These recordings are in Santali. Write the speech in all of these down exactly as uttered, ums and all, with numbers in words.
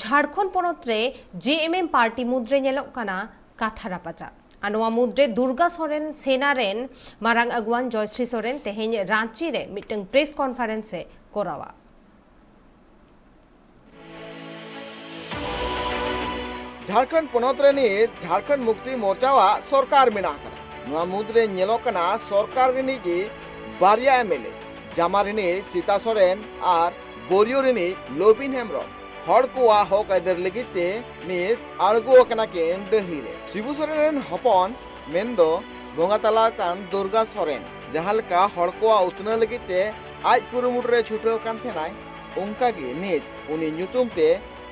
ᱡᱷᱟᱲᱠᱷᱚᱸᱰ ᱯᱚᱱᱚᱛ ᱨᱮ ᱡᱮ ᱮᱢ ᱮᱢ ᱯᱟᱨᱴᱤ ᱢᱩᱫᱽᱨᱮ ᱧᱮᱞᱚᱜ ᱠᱟᱱᱟ ᱠᱟᱛᱷᱟ ᱨᱟᱯᱟᱪᱟᱜ᱾ ᱟᱨ ᱱᱚᱣᱟ ᱢᱩᱫᱽᱨᱮ ᱫᱩᱨᱜᱟ ᱥᱚᱨᱮᱱ ᱥᱮᱱᱟ ᱨᱮᱱ ᱢᱟᱨᱟᱝ ᱟᱹᱜᱩᱣᱟᱱ ᱡᱚᱭᱥᱨᱤ ᱥᱚᱨᱮᱱ ᱛᱮᱦᱮᱧ ᱨᱟᱸᱪᱤ ᱨᱮ ᱢᱤᱫᱴᱟᱝ ᱯᱨᱮᱥ ᱠᱚᱱᱯᱷᱟᱨᱮᱱᱥ ᱮ ᱠᱚᱨᱟᱣᱟ᱾ ᱡᱷᱟᱲᱠᱷᱚᱸᱰ ᱯᱚᱱᱚᱛ ᱨᱮ ᱱᱤᱛ ᱡᱷᱟᱲᱠᱷᱚᱸᱰ ᱢᱩᱠᱛᱤ ᱢᱳᱨᱪᱟᱣᱟᱜ ᱥᱚᱨᱠᱟᱨ ᱢᱮᱱᱟᱜ ᱟᱠᱟᱫᱟ᱾ ᱱᱚᱣᱟ ᱢᱩᱫᱽᱨᱮ ᱧᱮᱞᱚᱜ ᱠᱟᱱᱟ ᱥᱚᱨᱠᱟᱨ ᱨᱤᱱᱤᱡ ᱜᱮ ᱵᱟᱨᱭᱟ ᱮᱢ ᱮᱞ ᱮ, ᱡᱟᱢᱟ ᱨᱤᱱᱤᱡ ᱥᱤᱛᱟ ᱥᱚᱨᱮᱱ ᱟᱨ ᱵᱳᱨᱤᱭᱳ ᱨᱤᱱᱤᱡ ᱞᱚᱵᱤᱱ ᱦᱮᱢᱵᱽᱨᱚᱢ ᱦᱚᱲ ᱠᱚᱣᱟᱜ ᱦᱚᱠ ᱟᱹᱭᱫᱟᱹᱨ ᱞᱟᱹᱜᱤᱫ ᱛᱮ ᱱᱤᱛ ᱟᱬᱜᱚ ᱟᱠᱟᱱᱟ ᱠᱤᱱ ᱰᱟᱹᱦᱤ ᱨᱮ᱾ ᱥᱤᱵᱩ ᱥᱚᱨᱮᱱ ᱨᱮᱱ ᱦᱚᱯᱚᱱ ᱢᱮᱱᱫᱚ ᱵᱚᱸᱜᱟ ᱛᱟᱞᱟ ᱟᱠᱟᱱ ᱫᱩᱨᱜᱟ ᱥᱚᱨᱮᱱ ᱡᱟᱦᱟᱸ ᱞᱮᱠᱟ ᱦᱚᱲ ᱠᱚᱣᱟᱜ ᱩᱛᱱᱟᱹᱣ ᱞᱟᱹᱜᱤᱫ ᱛᱮ ᱟᱡ ᱠᱩᱨᱩᱢᱩᱴᱩ ᱨᱮ ᱪᱷᱩᱴᱟᱹᱣ ᱠᱟᱱ ᱛᱟᱦᱮᱱᱟᱭ, ᱚᱱᱠᱟ ᱜᱮ ᱱᱤᱛ ᱩᱱᱤ ᱧᱩᱛᱩᱢ ᱛᱮ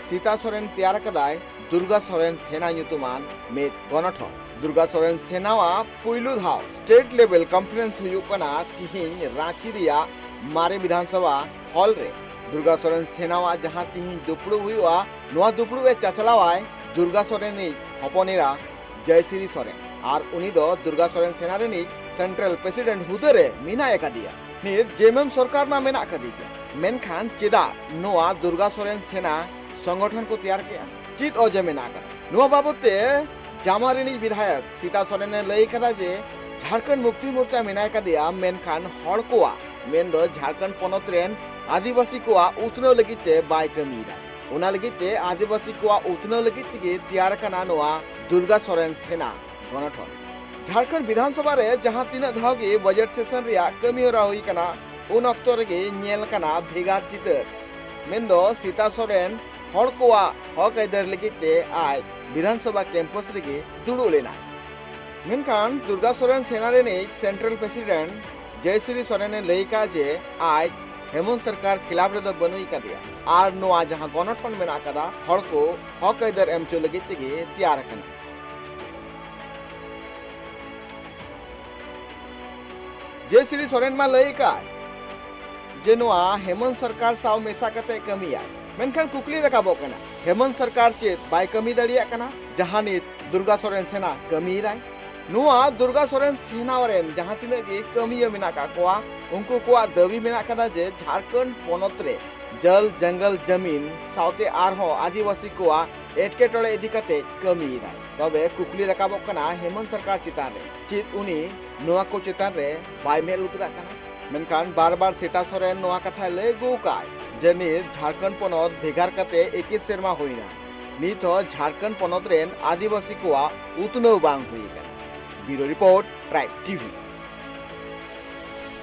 ᱥᱤᱛᱟ ᱥᱚᱨᱮᱱ ᱛᱮᱭᱟᱨ ᱟᱠᱟᱫᱟᱭ ᱫᱩᱨᱜᱟ ᱥᱚᱨᱮᱱ ᱥᱮᱱᱟ ᱧᱩᱛᱩᱢᱟᱱ ᱢᱤᱫ ᱜᱚᱱᱚᱴᱷᱚᱱ᱾ ᱫᱩᱨᱜᱟ ᱥᱚᱨᱮᱱ ᱥᱮᱱᱟᱣᱟᱜ ᱯᱩᱭᱞᱩ ᱫᱷᱟᱣ ᱥᱴᱮᱴ ᱞᱮᱵᱮᱞ ᱠᱚᱱᱯᱷᱟᱨᱮᱱᱥ ᱦᱩᱭᱩᱜ ᱠᱟᱱᱟ ᱛᱤᱦᱤᱧ ᱨᱟᱸᱪᱤ ᱨᱮᱭᱟᱜ ᱢᱟᱨᱮ ᱵᱤᱫᱷᱟᱱᱥᱚᱵᱷᱟ ᱦᱚᱞ ᱨᱮ᱾ ᱫᱩᱨᱜᱟ ᱥᱚᱨᱮᱱ ᱥᱮᱱᱟᱣᱟᱜ ᱡᱟᱦᱟᱸ ᱛᱤᱦᱤᱧ ᱫᱩᱯᱲᱩᱵ ᱦᱩᱭᱩᱜᱼᱟ, ᱱᱚᱣᱟ ᱫᱩᱯᱲᱩᱵ ᱮ ᱪᱟᱪᱞᱟᱣᱟᱭ ᱫᱩᱨᱜᱟ ᱥᱚᱨᱮᱱ ᱨᱤᱱᱤᱡ ᱦᱚᱯᱚᱱ ᱮᱨᱟ ᱡᱚᱭᱥᱨᱤ ᱥᱚᱨᱮᱱ᱾ ᱟᱨ ᱩᱱᱤ ᱫᱚ ᱫᱩᱨᱜᱟ ᱥᱚᱨᱮᱱ ᱥᱮᱱᱟ ᱨᱤᱱᱤᱡ ᱥᱮᱱᱴᱨᱟᱞ ᱯᱨᱮᱥᱤᱰᱮᱱᱴ ᱦᱩᱫᱟᱹ ᱨᱮ ᱢᱮᱱᱟᱭ ᱟᱠᱟᱫᱮᱭᱟ᱾ ᱱᱤᱛ ᱡᱮ ᱮᱢ ᱮᱢ ᱥᱚᱨᱠᱟᱨ ᱢᱟ ᱢᱮᱱᱟᱜ ᱟᱠᱟᱫᱮ ᱜᱮᱭᱟ, ᱢᱮᱱᱠᱷᱟᱱ ᱪᱮᱫᱟᱜ ᱱᱚᱣᱟ ᱫᱩᱨᱜᱟ ᱥᱚᱨᱮᱱ ᱥᱮᱱᱟ ᱥᱚᱝᱜᱚᱴᱷᱚᱱ ᱠᱚ ᱛᱮᱭᱟᱨ ᱠᱮᱜᱼᱟ? ᱪᱮᱫ ᱚᱡᱮ ᱢᱮᱱᱟᱜ ᱟᱠᱟᱫᱟ? ᱱᱚᱣᱟ ᱵᱟᱵᱚᱛ ᱛᱮ ᱡᱟᱢᱟ ᱨᱤᱱᱤᱡ ᱵᱤᱫᱷᱟᱭᱚᱠ ᱥᱤᱛᱟ ᱥᱚᱨᱮᱱ ᱮ ᱞᱟᱹᱭ ᱟᱠᱟᱫᱟ ᱡᱮ ᱡᱷᱟᱲᱠᱷᱚᱸᱰ ᱢᱩᱠᱛᱤ ᱢᱳᱨᱪᱟ ᱢᱮᱱᱟᱭ ᱟᱠᱟᱫᱮᱭᱟ, ᱢᱮᱱᱠᱷᱟᱱ ᱦᱚᱲ ᱠᱚᱣᱟᱜ ᱢᱮᱱᱫᱚ ᱡᱷᱟᱲᱠᱷᱚᱸᱰ ᱯᱚᱱᱚᱛ ᱨᱮᱱ ᱟᱹᱫᱤᱵᱟᱹᱥᱤ ᱠᱚᱣᱟᱜ ᱩᱛᱱᱟᱹᱣ ᱞᱟᱹᱜᱤᱫ ᱛᱮ ᱵᱟᱭ ᱠᱟᱹᱢᱤᱭᱮᱫᱟ᱾ ᱚᱱᱟ ᱞᱟᱹᱜᱤᱫ ᱛᱮ ᱟᱹᱫᱤᱵᱟᱹᱥᱤ ᱠᱚᱣᱟᱜ ᱩᱛᱱᱟᱹᱣ ᱞᱟᱹᱜᱤᱫ ᱛᱮᱜᱮ ᱛᱮᱭᱟᱨ ᱟᱠᱟᱱᱟ ᱱᱚᱣᱟ ᱫᱩᱨᱜᱟ ᱥᱚᱨᱮᱱ ᱥᱮᱱᱟ ᱜᱚᱱᱚᱴᱷᱚᱱ᱾ ᱡᱷᱟᱲᱠᱷᱚᱸᱰ ᱵᱤᱫᱷᱟᱱ ᱥᱚᱵᱷᱟ ᱨᱮ ᱡᱟᱦᱟᱸ ᱛᱤᱱᱟᱹᱜ ᱫᱷᱟᱣ ᱜᱮ ᱵᱟᱡᱮᱴ ᱥᱮᱥᱚᱱ ᱨᱮᱭᱟᱜ ᱠᱟᱹᱢᱤ ᱦᱚᱨᱟ ᱦᱩᱭ ᱟᱠᱟᱱᱟ, ᱩᱱ ᱚᱠᱛᱚ ᱨᱮᱜᱮ ᱧᱮᱞ ᱟᱠᱟᱱᱟ ᱵᱷᱮᱜᱟᱨ ᱪᱤᱛᱟᱹᱨ᱾ ᱢᱮᱱᱫᱚ ᱥᱤᱛᱟ ᱥᱚᱨᱮᱱ ᱦᱚᱲ ᱠᱚᱣᱟᱜ ᱦᱚᱠ ᱟᱹᱭᱫᱟᱹᱨ ᱞᱟᱹᱜᱤᱫ ᱛᱮ ᱟᱡ ᱵᱤᱫᱷᱟᱱ ᱥᱚᱵᱷᱟ ᱠᱮᱢᱯᱟᱥ ᱨᱮᱜᱮ ᱫᱩᱲᱩᱵ ᱞᱮᱱᱟᱭ᱾ ᱢᱮᱱᱠᱷᱟᱱ ᱫᱩᱨᱜᱟ ᱥᱚᱨᱮᱱ ᱥᱮᱱᱟ ᱨᱤᱱᱤᱡ ᱥᱮᱱᱴᱨᱟᱞ ᱯᱨᱮᱥᱤᱰᱮᱱᱴ ᱡᱚᱭᱥᱨᱤ ᱥᱚᱨᱮᱱ ᱮ ᱞᱟᱹᱭ ᱠᱟᱜᱼᱟ ᱡᱮ ᱟᱡ ᱦᱮᱢᱚᱱᱛ ᱥᱚᱨᱠᱟᱨ ᱠᱷᱤᱞᱟᱯ ᱨᱮᱫᱚ ᱵᱟᱹᱱᱩᱭ ᱠᱟᱫᱮᱭᱟ ᱟᱨ ᱱᱚᱣᱟ ᱡᱟᱦᱟᱸ ᱜᱚᱱᱚᱴᱷᱚᱱ ᱢᱮᱱᱟᱜ ᱟᱠᱟᱫᱟ ᱦᱚᱲ ᱠᱚ ᱦᱚᱠ ᱟᱹᱭᱫᱟᱹᱨ ᱮᱢ ᱦᱚᱪᱚ ᱞᱟᱹᱜᱤᱫ ᱛᱮᱜᱮ ᱛᱮᱭᱟᱨ ᱟᱠᱟᱱᱟ᱾ ᱡᱚᱭᱥᱨᱤ ᱥᱚᱨᱮᱱ ᱢᱟ ᱞᱟᱹᱭ ᱟᱠᱟᱫ ᱡᱮ ᱱᱚᱣᱟ ᱦᱮᱢᱚᱱᱛ ᱥᱚᱨᱠᱟᱨ ᱥᱟᱶ ᱢᱮᱥᱟ ᱠᱟᱛᱮ ᱠᱟᱹᱢᱤᱭᱟᱭ, ᱢᱮᱱᱠᱷᱟᱱ ᱠᱩᱠᱞᱤ ᱨᱟᱠᱟᱵᱚᱜ ᱠᱟᱱᱟ, ᱦᱮᱢᱚᱱᱛ ᱥᱚᱨᱠᱟᱨ ᱪᱮᱫ ᱵᱟᱭ ᱠᱟᱹᱢᱤ ᱫᱟᱲᱮᱭᱟᱜ ᱠᱟᱱᱟ? ᱡᱟᱦᱟᱸ ᱱᱤᱛ ᱫᱩᱨᱜᱟ ᱥᱚᱨᱮᱱ ᱥᱮᱱᱟ ᱠᱟᱹᱢᱤᱭᱮᱫᱟᱭ, ᱱᱚᱣᱟ ᱫᱩᱨᱜᱟ ᱥᱚᱨᱮᱱ ᱥᱮᱱᱟᱣ ᱨᱮᱱ ᱡᱟᱦᱟᱸ ᱛᱤᱱᱟᱹᱜ ᱜᱮ ᱠᱟᱹᱢᱤᱭᱟᱹ ᱢᱮᱱᱟᱜ ᱠᱟᱜ ᱠᱚᱣᱟ, ᱩᱱᱠᱩ ᱠᱚᱣᱟᱜ ᱫᱟᱹᱵᱤ ᱢᱮᱱᱟᱜ ᱠᱟᱫᱟ ᱡᱮ ᱡᱷᱟᱲᱠᱷᱚᱸᱰ ᱯᱚᱱᱚᱛ ᱨᱮ ᱡᱚᱞ ᱡᱚᱝᱜᱚᱞ ᱡᱟᱢᱤᱱ ᱥᱟᱶᱛᱮ ᱟᱨᱦᱚᱸ ᱟᱹᱫᱤᱵᱟᱹᱥᱤ ᱠᱚᱣᱟᱜ ᱮᱴᱠᱮᱴᱚᱬᱮ ᱤᱫᱤ ᱠᱟᱛᱮ ᱠᱟᱹᱢᱤᱭᱮᱫᱟᱭ᱾ ᱛᱚᱵᱮ ᱠᱩᱠᱞᱤ ᱨᱟᱠᱟᱵᱚᱜ ᱠᱟᱱᱟ ᱦᱮᱢᱚᱱᱛ ᱥᱚᱨᱠᱟᱨ ᱪᱮᱛᱟᱱ ᱨᱮ, ᱪᱮᱫ ᱩᱱᱤ ᱱᱚᱣᱟ ᱠᱚ ᱪᱮᱛᱟᱱ ᱨᱮ ᱵᱟᱭ ᱢᱮᱫ ᱞᱩᱛᱩᱨᱟᱜ ᱠᱟᱱᱟ? ᱢᱮᱱᱠᱷᱟᱱ ᱵᱟᱨ ᱵᱟᱨ ᱥᱮᱛᱟ ᱥᱚᱨᱮᱱ ᱱᱚᱣᱟ ᱠᱟᱛᱷᱟᱭ ᱞᱟᱹᱭ ᱟᱹᱜᱩ ᱟᱠᱟᱫ ᱡᱮ ᱱᱤᱛ ᱡᱷᱟᱲᱠᱷᱚᱸᱰ ᱯᱚᱱᱚᱛ ᱵᱷᱮᱜᱟᱨ ᱠᱟᱛᱮ ᱮᱠᱤᱥ ᱥᱮᱨᱢᱟ ᱦᱩᱭᱱᱟ, ᱱᱤᱛ ᱦᱚᱸ ᱡᱷᱟᱲᱠᱷᱚᱸᱰ ᱯᱚᱱᱚᱛ ᱨᱮᱱ ᱟᱹᱫᱤᱵᱟᱹᱥᱤ ᱠᱚᱣᱟᱜ ᱩᱛᱱᱟᱹᱣ ᱵᱟᱝ ᱦᱩᱭ ᱟᱠᱟᱱᱟ᱾ ᱵᱤᱭᱩᱨᱳ ᱨᱤᱯᱳᱨᱴ, ᱴᱨᱟᱭᱤᱵᱽ ᱴᱤᱵᱷᱤ᱾